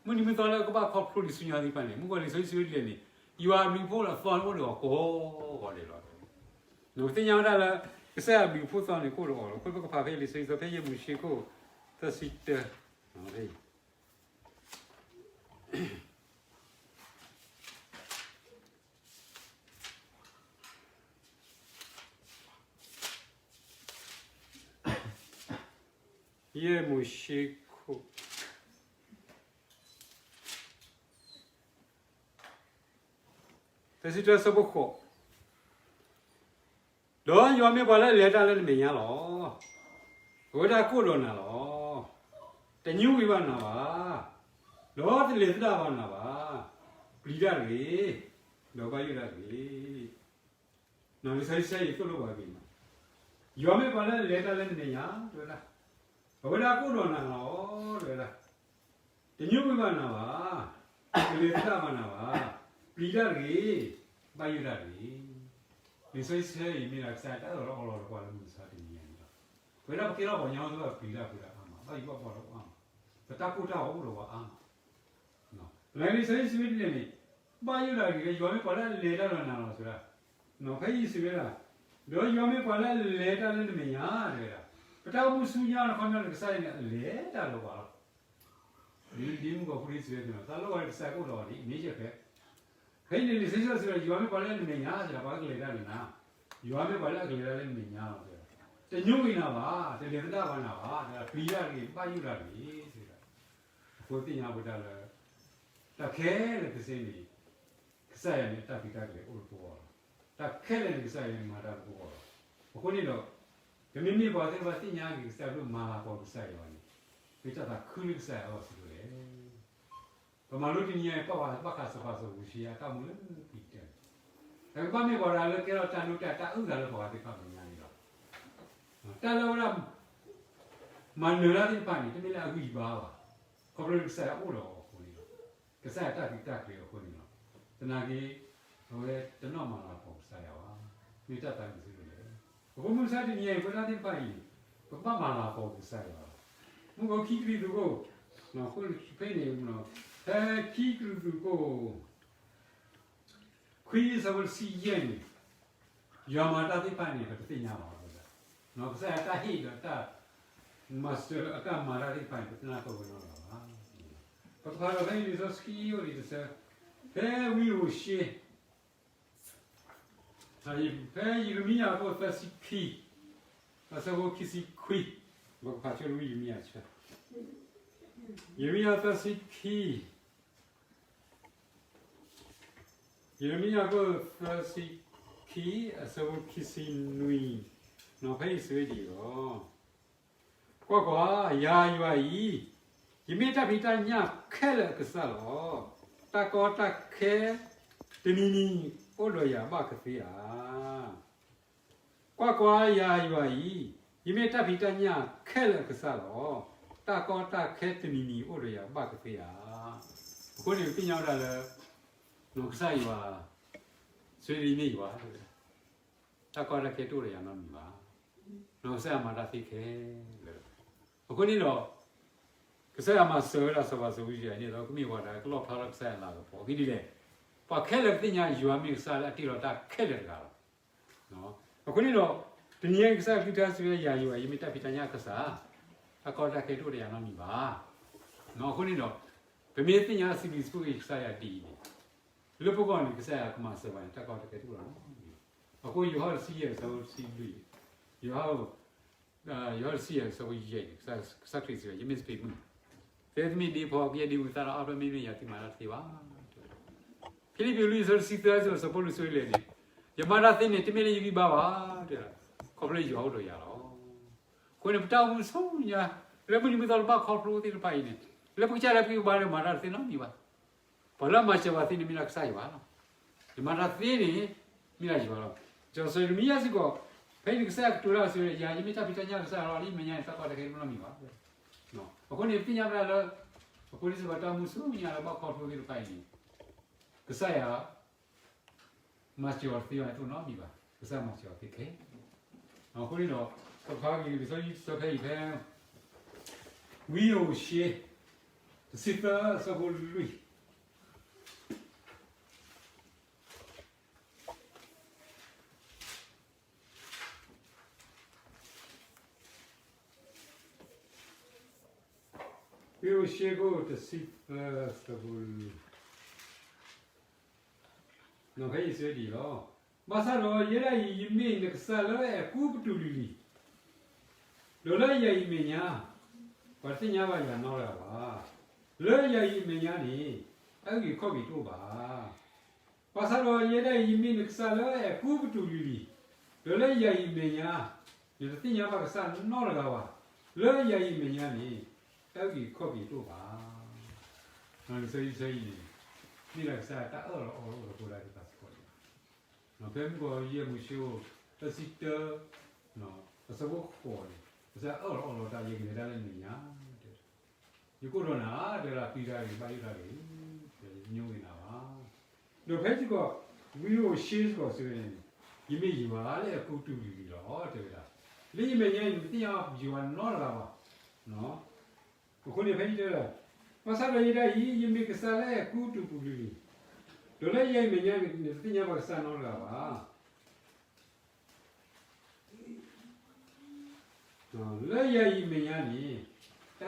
မုၢ်နံၤမုၢ်သီလၢကဘၣ်ခီဖျိလံဆူညါသ့ၣ်တဖၣ်န့ၣ် မုၢ်ဂီၤလံာ်စီဆှံတဲဒ်လဲၣ်န့ၣ် ယွၤအဘျုးအဖှိၣ်အသီန့ၣ်အိၣ်ဒီးပှၤကိးဂၤဒဲးလီၤ. ပသ့ၣ်ညါဝဲဒၣ်လၢ ကစၢ်ယွၤအဘျုးအဖှိၣ်သီန့ၣ်ကအိၣ်ဒီးအီၤလီၤ. အဃိပကဖးဖဲလံာ်စီဆှံသီ ဖဲယဲၢ်မိၤၡ့ခိၣ် သၢဆံတၢ ယဲၢ်မိၤၡ့ခိၣ် သၢဆံတၢ အဆၢဖိဃိး, ဒီးယွၤမ့ၢ်ပှၤလၢအလဲၤတၢ်လၢနမဲာ်ညါလီၤ. အဝဲဒၣ်ကအိၣ်ဒီးနၤလီၤ. တညိကွံာ်ဘၣ်နၤဘၣ်, ဒီးတလဲၤသဒၣ်ဘၣ်နၤဘၣ်. ပျံၤတၢ်တဂ့ၤ, ဒီးဘၣ်ယိၣ်တၢ်တဂ့ၤ. လံာ်စီဆှံအံၤသိၣ်လိပှၤဂ့ၤမး, ယွၤမ့ၢ်ပှၤလၢအလဲၤတၢ်လၢနမဲာ်ညါ တဲဝဲဒၣ်, အဝဲဒၣ်ကအိၣ်ဒီးနၤလီၤ တဲဝဲဒၣ်, တညိကွံာ်ဘၣ်နၤဘၣ်, တလဲၤသဒၣ်ဘၣ်နၤဘၣ်, ပျံၤတၢ်တဂ့ၤ, ဘၣ်ယိၣ်တၢ်တဂ့ၤ. လံာ်စီဆှံအံၤမ့ၢ်ဒၣ်ကစၢ်ယွၤ တၢ်အၢၣ်လီၤအီလီၤဒီးပှၤလၢမုၢ်မဆါတနံၤညါန့ၣ်လီၤ. ပဝဲဒၣ်ပကဲထီၣ်ပှၤကညီသ့ၣ်တဖၣ် ပျံၤတၢ်ဖုးတၢ်အါမး, ဘၣ်ယိၣ်ဘၣ်ဘီၣ်ဒီးအါမး, ပတၢ်ကိၢ်တၢ်ဂီၤအိၣ်ဒီးပှၤအါမး. လံာ်စီဆှံစံးဝဲဒ်လဲၣ်န့ၣ်, ဘၣ်ယိၣ်တၢ်တဂ့ၤ, ယွၤမ့ၢ်ပှၤလၢအလဲၤတၢ်ဒီးနၤလီၤ တဲဝဲဒၣ်. ဖဲအံၤစံးဝဲဒၣ်, ဒီးယွၤမ့ၢ်ပှၤလၢအလဲၤတၢ်လၢနမဲာ်ညါ တဲဝဲဒၣ်. ပတၢ်အိၣ်မူဆူညါတခီန့ၣ် ကစၢ်ယွၤန့ၣ် အလဲၤတၢ်လၢပှၤလီၤ. ဒ်မုၢ်ကီၢ်ဖိဒ်စံးဝဲန့ၣ်လီၤ, သးလီဝဲကစၢ်ကအိၣ်ဒီးအီၤဒ်အမ့ၢ်ယဲၢ်ဖဲ ဖဲအံၤန့ၣ် လံာ်စီဆှံစံးဝဲဒၣ် ယွၤမ့ၢ်ပှၤလၢအလဲၤတၢ်လၢနမဲာ်ညါ တဲဝဲဒၣ်, ပှၤကလဲၤတၢ်လၢနၤ, ယွၤမ့ၢ်ပှၤလၢအကလဲၤတၢ်လၢနမဲာ်ညါလီၤ တဲဝဲဒၣ်. တညိကွံာ်နၤဘၣ်, တလဲၤသဒၣ်ဘၣ်နၤဘၣ်, တဲဝဲဒၣ်, ပျံၤတၢ်တဂ့ၤ, ဘၣ်ယိၣ်တၢ်တဂ့ၤ, တဲဝဲဒၣ်. အဃိသ့ၣ်ညါပဝဲဒၣ်လၢ တၢ်ခဲလၢာ်ခဲဆ့န့ၣ် ကစၢ်ယွၤန့ၣ် အတၢ်ဖံးတၢ်ကျဲအိၣ်လၢပဂီၢ်လီၤ. တၢ်ခဲလၢာ်န့ၣ် ကစၢ်ယွၤန့ၣ်မၤတၢ်လၢပဂီၢ်လီၤ. အဃိန့ၣ်ဒီး ပမ့မ့ၢ်ပှၤသ့ၣ်တဖၣ်သ့ၣ်ညါက့ၤကစၢ်ယွၤ မၤလၤကပီၤကစၢ်ယွၤန့ၣ် မ့ၢ်တၢ်သးခုလၢကစၢ်ယွၤအဂီၢ်စ့ၢ်ကီးလဲၣ်. ပမၤလိတနံၤအံၤ ပဘၣ်ဃးစီၤပၤစီၤဧိၤၡံယၤအတၢ်အိၣ်မူလၢခံကတၢၢ်န့ၣ်, တကဘၣ်မ့ၢ်ပှၤတဂၤလၢကဲထီၣ်တၢ်ဒိတၢ်အုၣ်သးလၢပှၤဂၤသ့ၣ်တဖၣ်မဲာ်ညါန့ၣ်လီၤ. တၢ်လၢအဝဲဒၣ် မၤနၢၤတၢ်သ့ၣ်တဖၣ်န့ၣ် တမ့ၢ်လၢအဂံၢ်အဘါဘၣ်, ခီဖျိလၢကစၢ်ယွၤအိၣ်ဒီးအီၤအဃိန့ၣ်လီၤ. ကစၢ်ယွၤတၢ်ဖံးတၢ်ကျဲအဃိန့ၣ်လီၤ. သနာ်က့ အဝဲတနီၣ်မၤလၤကပီၤကစၢ်ယွၤဘၣ်, မ့ၢ်တၢ်သးခုစ့ၢ်ကီးလဲၣ်. အဃိမုၢ်မဆါတနံၤအံၤ ပဝဲဒၣ်သ့ၣ်တဖၣ်အံၤန့ၣ် ပကဘၣ်မၤလၤကပီၤကစၢ်ယွၤလီၤ. မုၢ်ဂီၤခံကရံၣ်သူးခိၣ်, ဖဲန့ၣ် ဖဲခံကရံၣ်သူးခိၣ် ခွံအဆၢဖိတဆံယဲၢ်န့ၣ်, ယွၤမၤတၢ်သ့ၣ်တဖၣ်န့ၣ် ပတသ့ၣ်ညါဘၣ်. ကစၢ်ယွၤတၢ်ဟ့ၣ်ဒီးတၢ် master အတၢ်မၤတၢ်သ့ၣ်တဖၣ်န့ၣ် ပတနၢ်ပၢၢ်ဝဲနီတဂၤဘၣ်. ပကဖးဒီးဖဲလံာ်စီဆှံအိၣ်ဒံးတဆၢ, ဖဲဝံဧိၤၡ့ ဖဲယံးရမံယၤအခိၣ်သၢဆံခံ, အဆၢဖိခံဆံခွံ, ပကဖးဆိလၢဝံယံးရမံယၤဆၢ, ယံးရမံယၤသၢဆံခံ, ယံးရမံယၤအခိၣ်သၢဆံခံ, အဆၢဖိခံဆံနွံ, ဖဲအံၤစံးဝဲဒ်အံၤလီၤ. ကွၢ်ကွၢ်, ယၤယွၤအံၤ, ယမ့ၢ်တၢ်ဖံးတၢ်ညၣ်ခဲလၢာ်အကစၢ်လီၤ. တၢ်ကီတၢ်ခဲတမံၤမံၤအိၣ်ဒီးယၤဘၣ်ကသ့ဧါ. ကွၢ်ကွၢ်, ယၤယွၤအံၤ, ယမ့ၢ်တၢ်ဖံးတၢ်ညၣ်ခဲလၢာ်အကစၢ်လီၤ. တၢ်ကီတၢ်ခဲတမံၤမံၤအိၣ်ဒီးယၤဘၣ်ကသ့ဧါ. အဃိန့ၣ် ပသ့ၣ်ညါဝဲဒၣ်လၢ ကစၢ်ယွၤ, ဆိလံမ့ၢ်ယွၤ, တၢ်ကီတၢ်ခဲတအိၣ်ဒီးယၤနီတမံၤဘၣ်. ကစၢ်ယွၤမၤတၢ်သ့ခဲလၢာ်. အဃိန့ၣ်ဒီး ကစၢ်ယွၤမၤစၢၤဝဲဒၣ်စီၤပၤစီၤဧိၤၡ့ယၤန့ၣ်ဒီး ကမ့ၢ်ပှၤတဂၤကလီၣ်ဖျါထီၣ်ကစၢ်ယွၤလၤကပီၤအဂ့ၢ်ဒ်လဲၣ်. ပှၤခဲလၢာ်ကသ့ၣ်ညါယွၤမ့ၢ်ကစၢ်လၢအတ့လီၤတၢ်ခဲလၢာ်တဂၤလီၤ. အဃိန့ၣ်ဒီး တနံၤအံၤကစၢ်ယွၤကလုၢ်ကထါစံးဝဲ ယၤယွၤအံၤ ယမ့ၢ်တၢ်ဖံးတၢ်ညၣ်အကစၢ်, တၢ်ကီတၢ်ခဲတအိၣ်ဒီးယၤနီတမံၤဘၣ်. အဃိန့ၣ်ဒီး ပမ့ၢ်သ့ၣ်ညါစံးဘျုးစံးဖှိၣ်က့ၤကစၢ်ယွၤဒ်အံၤန့ၣ်, လၢပဂီၢ်န့ၣ် ကစၢ်ယွၤကမၤစၢၤပှၤန့ၣ် တၢ်ကီတၢ်ခဲတအိၣ်လီၤ. အဃိယိၤဟၣ်တဆံယဲၢ်အဆၢဖိတဆံလွံၢ်, ယိၤဟၣ် ယိၤဟၣ်တဆံယဲၢ်အဆၢဖိယဲၢ်န့ၣ် ကစၢ်ခရံာ်စံးဝဲ ယမ့ၢ်စပံးမုၢ်, သဲသမံးဒ့ဖီ ကယဲၢ်ဒ့မုၢ်သၣ်ဒီးအါဖျၢၣ်မ့မ့ၢ်ယၤသုမၤတၢ်တသ့ဘၣ်. ဖံလံးပံးလွံၢ်အဆၢတဆံသၢ အဆၢဖိလွံၢ်စံးဝဲဒ်လဲၣ်န့ၣ်, ယမၤတၢ်သ့န့ၣ် တမ့ၢ်လၢယဂံၢ်ဘါဘၣ်, တဲ, ခီဖျိလၢယွၤအိၣ်ဒီးယၤလီၤ. အဃိန့ၣ် ပတၢ်အိၣ်မူဆူညါ လၢမုၢ်နံၤမုၢ်သီတဘၣ်ခီဖျိသ့ၣ်တဖၣ်အံၤန့ၣ်, လၢပကစၢ်လၢပဂံၢ်ပဘါလၢမၤတၢ်တသ့နီတမံၤဘၣ်. ပှၤလၢအမၤစၢၤပှၤသ့န့ၣ် မ့ၢ်ဒၣ်ကစၢ်ယွၤလီၤ. ယမၤတၢ်သ့န့ၣ် မ့ၢ်ဒၣ်ယွၤလီၤ. စီၤယံးရမံယၤစ့ၢ်ကီး ဖဲအံၤန့ၣ်ကစၢ်ယွၤကတိၤတၢ်စံးဝဲ ယၤယမ့ၢ်တၢ်ဖံးတၢ်ညၣ်ကစၢ်ယွၤလီၤ, လၢယမဲာ်ညါန့ၣ် တၢ်ကီတၢ်ခဲတအိၣ်နီတမံၤဘၣ်. အဃိန့ၣ် ပသ့ၣ်ညါဝဲဒၣ်လၢ အဃိန့ၣ်စ့ၢ်ကီးတၢ်မူဆူညါလၢဘၣ်ခီဖျိသ့ၣ်တဖၣ်အံၤန့ၣ် ကစၢ်ယွၤ မၤစၢၤအီၤတသ့ဘၣ်န့ၣ် တအိၣ်နီတမံၤဘၣ်, ကစၢ်ယွၤမၤစၢၤအီၤသ့ခဲလၢာ်. အဃိန့ၣ်ဒီး ပကဖးက့ၤလံာ်စီဆှံတဆၢဖဲအံၤဖဲ ဝံဧိၤၡ့ တဆံသၢအဆၢဖိလွံၢ် ဝံဧိၤၡ့ခိၣ်တဆံသၢအဆၢဖိလွံၢ်, ဖဲအံၤစံးဝဲဒ်အံၤလီၤ. ဘၣ်ဆၣ်ဒီးယဲဒၣ်အံၤ ယမ့ၢ်နကစၢ်လၢအအဲၣ်ကူပတူးလံၤလံၤ, ဒီးလၢယၤအံၤအမဲာ်ညါ ပှၤတသ့ၣ်ညါဘၣ်ယၤနီတဂၤဘၣ်. လၢယၤအံၤအမဲာ်ညါန့ၣ် တၢ်အုၣ်က့ၤခီၣ်က့ၤတအိၣ်ဘၣ်. ဘၣ်ဆၣ်ဒီးယဲဒၣ်အံၤ ယမ့ၢ်နကစၢ်လၢအအဲၣ်ကူပတူးလံၤလံၤ, ဒီးလၢယၤအံၤအမဲာ်ညါ နတသ့ၣ်ညါဘၣ်ကစၢ်နီတဂၤဘၣ်. လၢယၤအံၤအမဲာ်ညါန့ၣ် တၢ်အုၣ်က့ၤခီၣ်က့ၤတအိၣ်ဘၣ်. လံာ်စီဆှံအံၤန့ၣ် မ့ၢ်ဒၣ်ကစၢ်တၢ်အၢၣ်လီၤအီလီၤအိၣ်ဒီးဖိဒၣ်သ့ၣ်တဖၣ်စ့ၢ်ကီးန့ၣ်လီၤ. ဖဲမုၣ်ကီၤလံၢ်ယဲၢ်မိၤၡ့ တဆံတၢ အဆၢဖိဃိးန့ၣ် ကစၢ်အၢၣ်လီၤအီလီၤတၢ် ယကလဲၤတၢ်လၢမဲာ်ညါ တဲ ယကအိၣ်ဒီးနၤ တဲဒၣ် ပျံၤတၢ်ဂ့ၤ ဘၣ်ယိၣ်တၢ်ဂ့ၤ ယတညိကွံာ်နၤဘၣ်. ဒီးဖဲစ့ၢ်ကီး ဝံဧိၤၡ့စ့ၢ်ကီးစံးဝဲန့ၣ် ယမ့ၢ်ယွၤလၢအဲၣ်ကူတူးလံၤလံၤလီၤ တဲဝဲဒၣ်. လၢယမဲာ်ညါအံၤ နတသ့ၣ်ညါဘၣ်ယွၤနီတဂၤဘၣ်. အဃိန့ၣ်ဖဲအံၤတဲလၢ ဘၣ်ဆၣ်ဒီးယဲဒၣ်အံၤ ယမ့ၢ်ကစၢ်လၢအဲၣ်ကူတူးပူၤလံၤလံၤ, ဒီးလၢယၤအံၤအမဲာ်ညါန့ၣ် နတသ့ၣ်ညါဘၣ်ကစၢ်နီတဂၤဘၣ်. လၢယၤအံၤအမဲာ်ညါန့ၣ် တၢ်အုၣ်က့ၤခီၣ်က့ၤတအိၣ်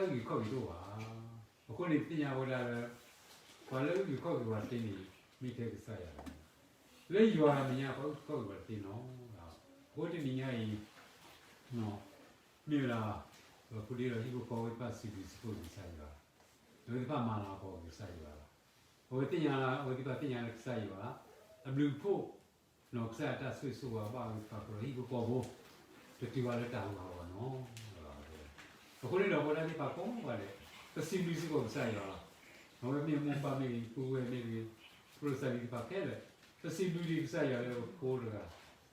ဘၣ်. အဃိန့ၣ် ပသ့ၣ်ညါဝဲဒၣ်လၢ ပှၤလၢအုၣ်က့ၤခီၣ်က့ၤပှၤတသ့န့ၣ် မ့ၢ်ထဲကစၢ်ယွၤလီၤ. လၢယွၤအမဲာ်ညါ ပှၤအုၣ်က့ၤခီၣ်က့ၤပှၤတသ့နီတဂၤ. အဃိတနံၤညါအံၤ မ့ၢ်ဝဲဒၣ် ပှၤကူဒ့ဒီးဟံၣ်ဖိဃီဖိသ့ၣ်တဖၣ်စံးဘျုးစံးဖှိၣ်ကစၢ်ယွၤ, အဝဲသ့ၣ်တဖၣ်မၤလၤကပီၤကစၢ်ယွၤလီၤ. အဝဲသ့ၣ်ညါ အဝဲသ့ၣ်တဖၣ်သ့ၣ်ညါလၢကစၢ်ယွၤ အဘျုးအဖှိၣ် ကစၢ်ယွၤတၢ်ဆိၣ်ဂ့ၤဆိၣ်ဝါဘၣ်ဝဲသ့ၣ်တဖၣ်အဃိဒီး ဟံၣ်ဖိဃီဖိ တတုၤဘၣ်လၢတၢ်ဟးဂူာ်ဟးဂီၤနီတဂၤဘၣ်. အဃိန့ၣ်ဒီး ပဝဲဒၣ်သ့ၣ်တဖၣ်ကိးဂၤဒဲး ပစံးဘျုးစ့ၢ်ကီးကစၢ်ယွၤလီၤ. အဝဲမ့ၢ်မိၢ်ပၢ်မ့ၢ်ဂ့ၤ ပုၢ်ဝဲၢ်မ့ၢ်ဂ့ၤ ဖိသၣ်လံၤသ့ၣ်တဖၣ်ခဲလၢာ် ပစံးဘျုးဒံးကစၢ်ယွၤလၢပဖိတဂၤ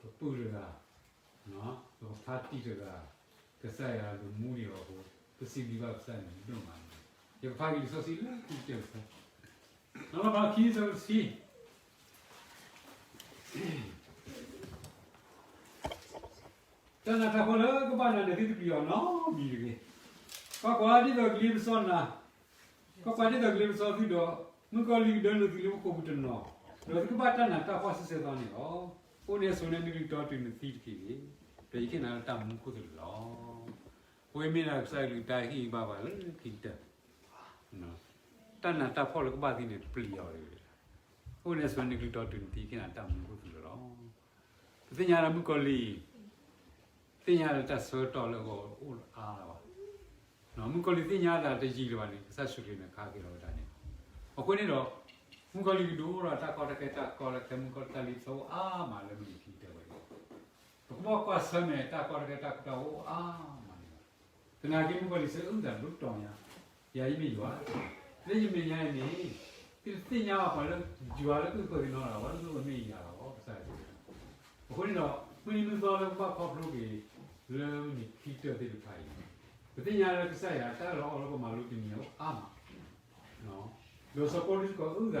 ပပုၢ်တဂၤ ပဖါတံၢ်တဂၤ ကစၢ်ယွၤဒုးမူဒံးအီၤအဃိ ပစံးဘျုးဘၣ်ကစၢ်ယွၤန့ၣ်ဒိၣ်မးန့ၣ် ယကဖးက့ၤလံာ်စီဆှံလၢခံကတၢၢ်ကစၢ် လီၤလီၤဖးခံဆၢတဆံ တၢ်နးတၢ်ဖှီၣ်လၢကဘၣ်နၤန့ၣ် သုတပျံၤအီၤနီတမံၤတဂ့ၤ. ကွၢ်ကွၢ်, ဒ်သိးကလ့ပစီနၤ, ကွၢ်ကွၢ်, ဒ်သိးကလ့ပစီသုဒီး, မုၣ်ကီၤလံၢ်ကဒၢနုာ်သုလၢပခိၣ်ပူၤတနီၤ, ဒီးသုကဘၣ်တၢ်နးတၢ်ဖှီၣ်ဆံဆဲသီန့ၣ်လီၤ. အိၣ်န့ၣ်ဆိးန့ၢ်နကလုၢ်တီတုၤနသံတက့ၢ်န့ၣ်, ဒီးယဟ့ၣ်နၤလၢတၢ်မူခိၣ်သလုးလီၤ. အဝဲမ့ၢ်ဒၣ်ကစၢ်ယွၤကလုၢ်တၢ်ဟ့ၣ်ဂံၢ်ဘါပှၤလၢခံကတၢၢ် တၢ်နးတၢ်ဖှီၣ်လၢကဘၣ်သုန့ၣ် တပျံၤအီၤတဂ့ၤ. အိၣ်န့ၣ်ဆိးန့ၢ်နကလုၢ်တီတုၤနသံ ယဟ့ၣ်နၤတၢ်မူခိၣ်သလုးလီၤ. ပသ့ၣ်ညါလၢမုၣ်ကီၤလံၢ် သ့ၣ်ညါလၢတၢ်ဆၢကတီၢ်လၢအဂီၢ်အိၣ်အါလီၤဘၣ်. မုၣ်ကီၤလံၢ်သ့ၣ်ညါတၢ်တယံာ်လၢၤဘၣ်န့ၣ် ကစၢ်ယ့ၣ်ၡူးခရံာ်န့ၣ်ခးက့ၤလီၤဝဲဒၣ်န့ၣ်လီၤ. အဃိန့ၣ်ဒီး မုၣ်ကီၤလံၢ်ကဒုးအိၣ်ဒီးတၢ်ကီတၢ်ခဲတၢ်ကီတၢ်ခဲ မုၣ်ကီၤလံၢ်တၢ်အိၣ်အါမးလၢမုၢ်နံၤခံကတၢၢ်ဝဲန့ၣ် ပကဘၣ်ကွၢ်ဆၢၣ်မဲာ်တၢ်ကီတၢ်ခဲတၢ်ကီတၢ်အိၣ်အါမးန့ၣ်လီၤ. သနာ်က့မုၣ်ကီၤလံၢ်စံးအုၣ်သးဒိၣ်တီၤညါ, ယၤယမ့ၢ်ယွၤ, လၢယမဲာ်ညါအံၤန့ၣ် သုတသ့ၣ်ညါဘၣ်ပှၤလၢယွၤလၢအုၣ်က့ၤခီၣ်က့ၤနီတဂၤဘၣ်, လၢအမ့ၢ်ယၤလီၤ ကစၢ်ယွၤ. အဃိန့ၣ်ဒီး မုၢ်နံၤမုၢ်သီလၢပဘၣ်ခီဖျိက့ၤ လၢမုၢ်နံၤခံကတၢၢ်သ့ၣ်တဖၣ်အံၤန့ၣ် ပသ့ၣ်ညါလၢကစၢ်ယွၤတၢ်အၢၣ်လီၤအီလီၤပမၤလိတနံၤညါအိၣ်အါမး ဒီးစီၤပီလူးစ့ၢ်ကီးအုၣ်သး,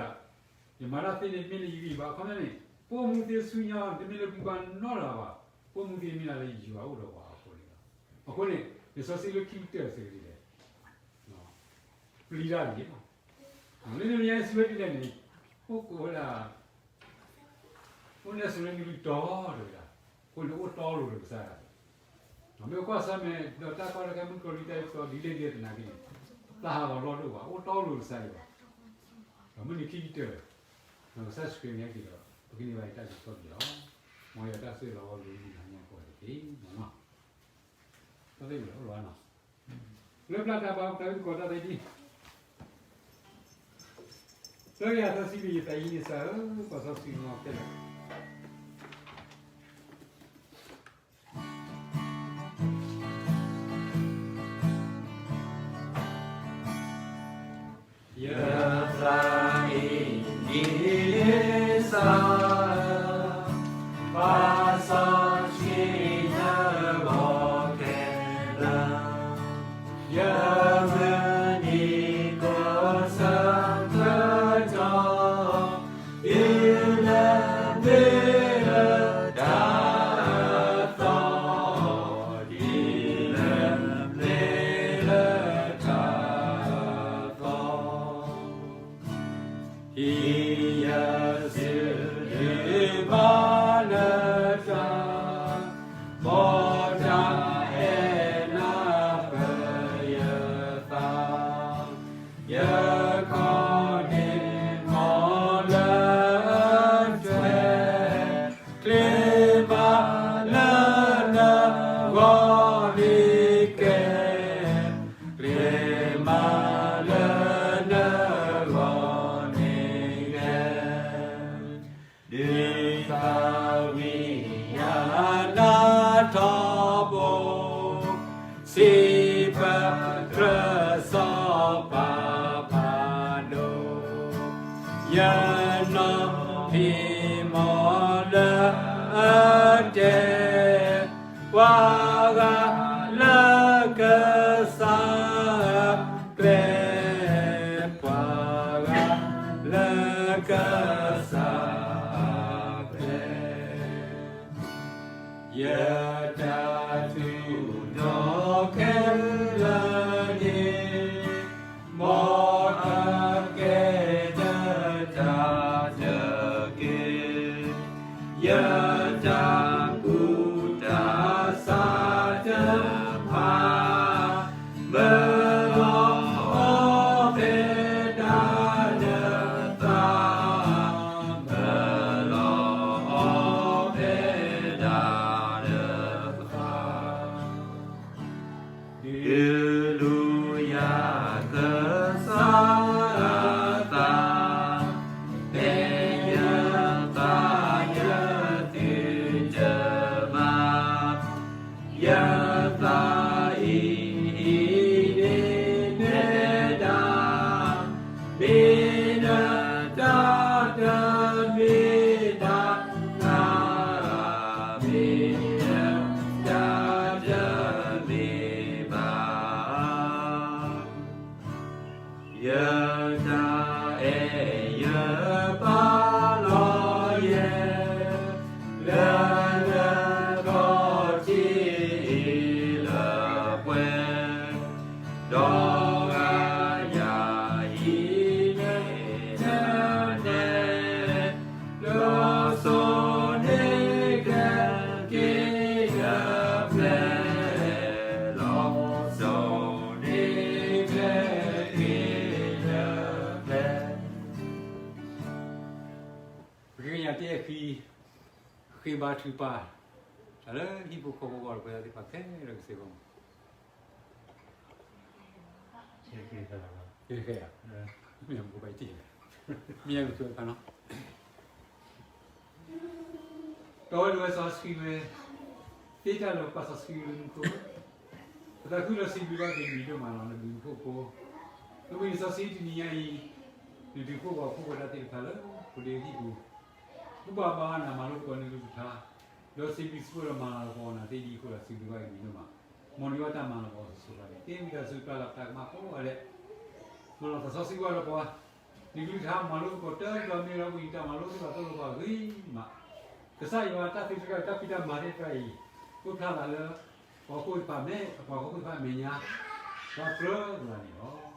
ယမၤတၢ်သ့န့ၣ် တမ့ၢ်လၢယဂံၢ်ဘၣ်, အခီပညီန့ၣ် ပိာ်မုၣ်သ့ၣ်ဆူညါအီၤန့ၣ် တမ့ၢ်လၢပဂံၢ်ဘၣ်နီတဂၤဘၣ်, ပိာ်မုၣ်သ့ၣ်မ့ၢ်ဒၣ်လၢယွၤအိၣ်ဒီးပှၤအဃိန့ၣ်လီၤ. အဃိန့ၣ် လံာ်စီဆှံလၢခံကတၢၢ်စံးဝဲဒ်လဲၣ်, ပျံၤတၢ်တဂ့ၤဘၣ်. လၢန့ၣ်မ့ၢ်ညါစံးဝဲဒ်လဲၣ်န့ၣ်, အိၣ်ကိးဝဲဒၣ် အိၣ်န့ၣ်ဆိးန့ၢ်နကလုၢ်တီတဂ့ၤ, အဃိန့ၣ်အိၣ်တီလိၤဒီးကစၢ်ယွၤ, မ့ၢ်ကွၢ်ဆၢၣ်မဲာ်ဒီးတၢ်ကီတၢ်ခဲမုၣ်ကီၤလံၢ်တၢ်အံၤပစီဒ်လဲၣ်ဒ်လဲၣ်သနာ်က့န့ၣ်, ပျၢ်ဟးဂီၤလီၢ်ဒိၣ်ဘၣ်, အိၣ်တီလိၤကစၢ်ယွၤ, ဒီးမုၢ်နံၤခံကတၢၢ် ကစၢ်ယ့ၣ်ၡူးခရံာ်န့ၣ်က့ၤဒီး ပကန့ၢ်ဘၣ်ယတၢ်အုၣ်က့ၤခီၣ်က့ၤလီၤ. မ်ယတၢ်ဆိၣ်ဂ့ၤလီၤအီၤလၢယဂံၢ်ဟါညါကီၢ်တက့ၢ်မ့ၢ်နီၤ, တၢ်သ့ၣ်ဝဲလီၤနီၤ, လၢပျၢ်တၢ်ဘါပတၢ်အုၣ်ကီၤတၢ်သ့ၣ်တဖၣ် လၢယၤသးစံးဘျုး ယသးယံန့ၣ်စၢ်ဧၢ, ပှၤစီဆှံနီၢ်ခဲလၢာ်, ယသးအံၤန့ၣ်စၢ်ဧၢ, ပှၤစီဆှံနီၢ် အီၤမ့ၢ်ကဲ ကျဲမၤလၢနဂီၢ်န့ၣ်လဲၣ်. ဒုးသးဝံၣ်ယၤနၤထီဘိ, စံးပတြၢၤစီၤပၤဖးဒိၣ်, ယနီၢ်ဖံးမီၢ်လၢအတဲ ပှၤဂၤလၢကစၢ်အကျဲ, ပှၤဂၤလၢကစၢ်အကျဲ, ယတၢ်သူၣ်နီၣ်ခဲလၢာ်န့ၣ် မ်အကဲတၢ်တၢ်တက့ၢ်. ယတၢ်ကူၣ်တၢ်ဆးတဖၣ် မၢလီၤအီၤဖဲဒၣ်လၢသး, မၢလီၤအီၤဖဲဒၣ်လၢသး ဒုးလူၤယၤကစၢ်အသး, ဖဲယသးယသ့ၣ်တမၤ, ယသးအံၤဟံးန့ၢ်နဲဒၣ်, မ့ၢ်နတၢ်တမ့ၢ်တၢ် မ့ၢ်နတၢ်တမ့ၢ်ဘၣ်. ယတၢ်အဲၣ်ယပာ်လီၤယဲ, လၢနခီၣ်ထံးအ့ၣ်လၢပှဲၤ, ဒီးဂၤယၤဟံးန့ၢ်နနဲ လီၤစိၤန့ၢ်ကျဲက့ၤနဖျဲၣ်, လီၤစိၤန့ၢ်ကျဲက့ၤနဖျဲၣ်. ပကကညးတ့ၢ်အခံ, ဃ့ဘါထုကဖၣ်တၢ်လၢဟံၣ်ဖိဃီဖိ ပှၤဒီပုၢ်ဝဲၢ်သ့ၣ်တဖၣ်ခဲလၢာ်ကစ့ၢ်ကီး မ့ၢ်ယကစၢ်တဖၣ်နီၤ, ဒီးဝဲဒၣ်စီဆှံဝဲ, သ့တၢ်လၢပာ်စီဆှံဝဲလၢမူခိၣ်, ပသးခုဒီးစံးဘျုးဘၣ်က့ၤနၤဒိၣ်မးလီၤ. နဘျုးနဖှိၣ်ဖိ, နဝံနစီဆှံတနံၤညါအံၤ, နဒုးဖှိၣ်ပှၤဖှိၣ်ဖိတၢ်သ့ၣ်တဖၣ်လၢ ပဒ့ဟံၣ်ပူၤ, ဘူၣ်ဘၣ်ဘါနၤမၤလိသကိးနကလုၢ်ကထါ, ဒီးစံးဘျုးစံးဖှိၣ်ဒီးမၤလၤကပီၤနၤသ့ဒ်အံၤအဃိဒီး စံးဘျုးဘၣ်က့ၤနၤဒိၣ်မး, မ်နကဘၣ်တၢ်မၤလၤကပီၤစိၤစိၤဃၣ်ဃၣ်န့ၣ် တ့ဝံသးစူၤပျၢ်လီၤပတၢ်ကမၣ်ကိးဂၤဒဲး, မၤလီၤသးစီဆှံဝဲဒီးပှၤ, နကလုၢ်ကထါမၤလိသကိးတၢ်ဒီးမ့ၢ်လီၤ ပှၤတၢ်မၤလိသ့ၣ်တဖၣ်သိၣ်လိပှၤဂ့ၤမး, ကစၢ်ယွၤတၢ်သ့တၢ်တၢ်ဖံးတၢ်မၤသ့ၣ်တဖၣ်အံၤ, အိၣ်ဖျါသးလၢ ပှၤဟီၣ်ခိၣ်သ့ၣ်တဖၣ်မဲာ်, ပှၤဟီၣ်ခိၣ်သ့ၣ်တဖၣ်အမဲာ်ညါ, ပှၤကြၢးကလာ်န့ၣ်လီၤ. က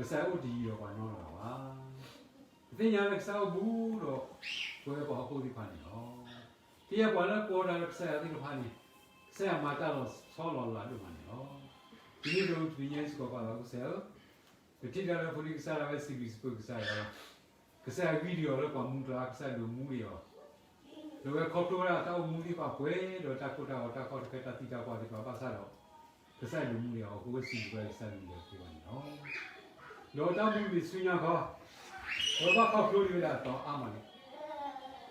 စၢ်ယွၤအိၣ်တယံၤဒီးပှၤနီတဂၤဘၣ်. ပသ့ၣ်ညါလၢကစၢ်အိၣ်ဘူးဒီး ပဝဲပှၤဟီၣ်ခိၣ်သ့ၣ်တဖၣ်န့ၣ်လီၤ. ကယဲၢ်ပှၤလၢကိးတၢ်လၢကစၢ်ယွၤသ့ၣ်တဖၣ်န့ၣ်, ကစၢ်ယွၤမၤတၢ်လီၤဆီလီၤလးဒိၣ်မးန့ၣ်လီၤ. ဒ်န့ၣ်အသိးတနံၤညါအံၤစ့ၢ်ကီး ပၢ်သးကစၢ်ဧၢ, ပထံၣ်တၢ်လၢဖိဒံကစၢ်ဒၣ်ဝဲစံးဘျုးစံးဖှိၣ်ကစၢ်ယွၤလီၤ. ကစၢ်ယွၤဂံၢ်ဒံးအီၤလၢပှၤမူကျါ, ကစၢ်ယွၤဒိးမူဒံးအီၤ, ဒီးဝဲခီဖျိဝဲဒၣ်တၢ်အိၣ်မူသ့ၣ်တဖၣ်ပှဲၤဒီးတၢ်ကိၢ်တၢ်ဂီၤ တၢ်ကီတၢ်ခဲ တၢ်သံတၢ်ပှၢ်သ့ၣ်တဖၣ်ဘၣ်ဆၣ်ဒီး, ကစၢ်ယွၤဒိးမူဒံးအီၤအဃိ ဝဲစံးဘျုးဝဲကစၢ်ယွၤလၢအဃိဘၣ်န့ၣ်လီၤ. ဒီးတၢ်အိၣ်မူမ့ၢ်ဆူညါခီ, အဝဲဘၣ်ခီဖျိဒံးဝဲဒၣ်အသီအါမးန့ၣ်,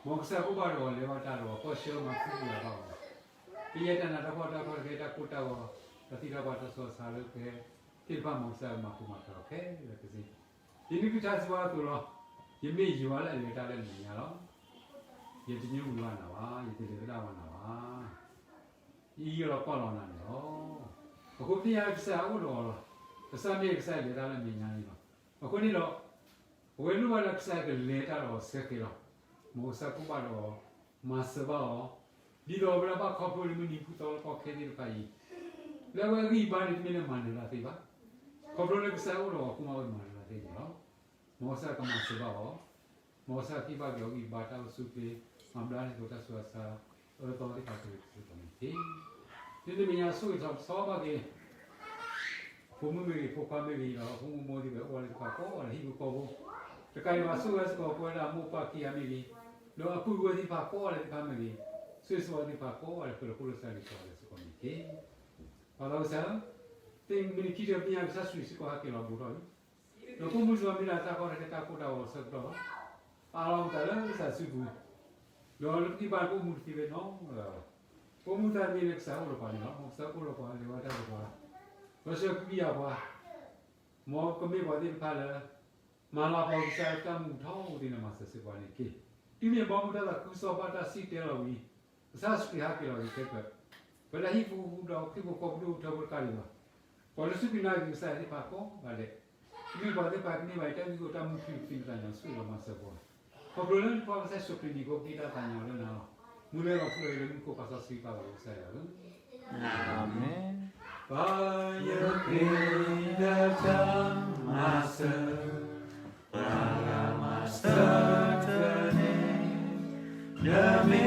မ်ကစၢ်အိၣ်ဘၣ်ဒီးအီၤ လဲၤဘၣ်တၢ်ဒီးအီၤ ပၢဆှၢမၤသံကွံာ်အီၤဘၣ်အီၤ, ကယဲၢ်တၢ်နးတၢ်ဖှီၣ် တၢ်ကီတၢ်ခဲ တၢ်ကိၢ်တၢ်ဂီၤ တၢ်သံတၢ်ပှၢ် တၢ်ဆူးတၢ်ဆါလၢကဟဲသ့ၣ်တဖၣ် မ်ကစၢ်မၤဃူမၤဖိးအီၤခဲလၢာ်ကစ့ၢ်. ဒ်နကလုၢ်ကထါစံးဘၣ်အသိးလီၤ. ယမ့ၢ်ယွၤလၢအလဲၤတၢ်လၢအမဲာ်ညါလီၤ. ယတညိကွံာ်ဘၣ်နၤဘၣ်, ယတလဲၤသဒၣ်ဘၣ်နၤဘၣ်. ယအံးလီၤကွၢ်လီၤနၤန့ၣ်လီၤ. အဃိပသ့ၣ်ညါလၢကစၢ်ယွၤအိၣ်ဒီးအီၤလီၤ. ကစၢ်မ့ၢ်ကစၢ်ယွၤလဲၤတၢ်လၢအမဲာ်ညါန့ၣ်လီၤ. အဃိန့ၣ်ဒီး အဝဲလိၣ်ဘၣ်လၢကစၢ်ယွၤကလဲၤတၢ်ဒီးအီၤဆၢဃဲၤလီၤ. မ်ကစၢ်ကိၢ်ဘၣ်ဒီးအီၤ, မၤစၢၤဘၣ်အီၤ, ဒ်သိးအဝဲဒၣ်ဘၣ်ခီဖျိလၢမုၢ်နံၤဖုသီလၢကီၢ်ခဲသ့ၣ်တဖၣ်အံၤ, လၢအဝဲအဂံၢ်အဘါန့ၣ် တမ့ၢ်လၢမၤနၢၤတၢ်သ့ဘၣ်. ခီဖျိလၢကစၢ်ယွၤအိၣ်ဒီးအီၤအဃိမး အဝဲမၤနၢၤတၢ်သ့န့ၣ်လီၤ. မ်ကစၢ်ယွၤကမၤစၢၤဘၣ်အီၤ, မ်ကစၢ်ယွၤကဟ့ၣ်ဘၣ်က့ၤအီၤဂံၢ်ဘါ တၢ်အိၣ်ဆူၣ်အိၣ်ချ့, မၤဘျါန့ၢ်သကိးတၢ်ဆူးတၢ်ဆါ အၢသီသ့ၣ်တဖၣ်ခဲလၢာ်ကစ့ၢ်ကီးန့ၣ်တက့ၢ်. ဒ်န့ၣ်အမဲာ်ညါဆိၣ်ဂ့ၤထီၣ်ပၢၢ်ဆၢဘၣ်က့ၤ ဖိမုၣ်မ့ၢ်ဂ့ၤ, ဖိခွါမ့ၢ်ဂ့ၤ, ဒီးဖိမုၣ်ဖိခွါသ့ၣ်တဖၣ်ကိးဂၤဒဲး ဟံၣ်ဖိဃီဖိ, တကးဒံးဘၣ်ဆိၣ်ဂ့ၤစ့ၢ်ကီးပဝဲဒၣ်မိၢ်ပၢ်ခံဂၤမ့ၢ်ဂ့ၤ, ဒီးအပုၢ်အဝဲၢ်သ့ၣ်တဖၣ်ကိးဂၤဒဲးသ့ၣ်တဖၣ်မ့ၢ်ဂ့ၤ, ဆိၣ်ဂ့ၤဆိၣ်ဝါသ့ၣ်တဖၣ်ကိးဂၤဒဲး ပှဲၤဒီးဖိလၢကစၢ်ယွၤကိးဂၤဒဲးစ့ၢ်ကီးန့ၣ် က့ၤ, ပၢ်သးကစၢ်ဧၢ, သ့ၣ်မုၢ်နံၤခံထၢၣ်ပသ့ၣ်ညါ ကစၢ်ယ့ၣ်ၡူးခရံာ်ဟဲက့ၤလီၤဘူးထီၣ်လံ, ဒီးကိးမုၢ်နံၤမ့ၢ်ဒၣ်တၢ်ကီတၢ်ခဲတၢ်ကိၢ်တၢ်ဂီၤအဆၢကတီၢ်လီၤ. ပအးလီၤပသးလၢကစၢ်စုပူၤ, ဒီးလၢပဂံၢ်ဘါပအိၣ်မူတသ့ဖဲနီတဂၤဘၣ်. ပအိၣ်မူသးတမံၤလၢကစၢ်အိၣ်ဒီးပှၤန့ၣ်လီၤ. မ်ကစၢ်အိၣ်ဒီးပှၤ လဲၤဝဲတၢ်ဒီးပှၤ, ပှၤဆှၢကံယၤပှၤ, မ်ကမ့ၢ်ပှၤသ့ၣ်တဖၣ်လၢ မၤလၤကပီၤကစၢ်တၢ်မူထီဘိသ့ၣ်န့ၣ် မၤစၢၤစ့ၢ်ကီးပှၤန့ၣ်တက့ၢ်. တုၤမ့ၢ်ဘီမုၢ်တၢ်သးခုကစီၣ်ဘၣ်တၢ်စံၣ်တဲၤလီၤဝံၤ, ကစၢ်ယ့ၣ်ၡူးခရံာ်ဟဲက့ၤလီၤဝံၤခဲကၢး, ပတဟံၣ်ဖိဃီဖိဒီးဟံၣ်ဖိဃီဖိဒိၣ်ထၢဖိတကးဒံးဘၣ်. ပှၤလၢစူၢ်က့ၤနာ်က့ၤကစၢ်ယွၤသ့ၣ်တဖၣ်ကိးဂၤဒဲး, မ့ၢ်ပှၤသ့ၣ်တဖၣ်ကန့ၢ်ဘၣ်တၢ်ဂ့ၢ်ခိၣ်တၢ်မူထူယိာ်သ့ၣ်မတၤန့ၣ် ဆိၣ်ဂ့ၤလီၤမၤစၢၤပှၤ, ခီဖျိလၢနဖိခွါကစၢ်ယ့ၣ်ၡူးခရံာ်န့ၣ် ကအိၣ်က့ၤတၢ်သးကညီၤလၢနၤလီၤ. မူလၢလီၤထူလီၤယိာ်လၢမူခိၣ် ပၢ်စီဆှံပၢ်သးကစၢ်ယွၤဧၢ, အၤမ့ၣ်. ပၢ်ယဃ့နၤတၢ်မၤစၢၤ, ပှၤဂၤမၤစၢၤတၢ်န့ၣ်, နမ့ၢ်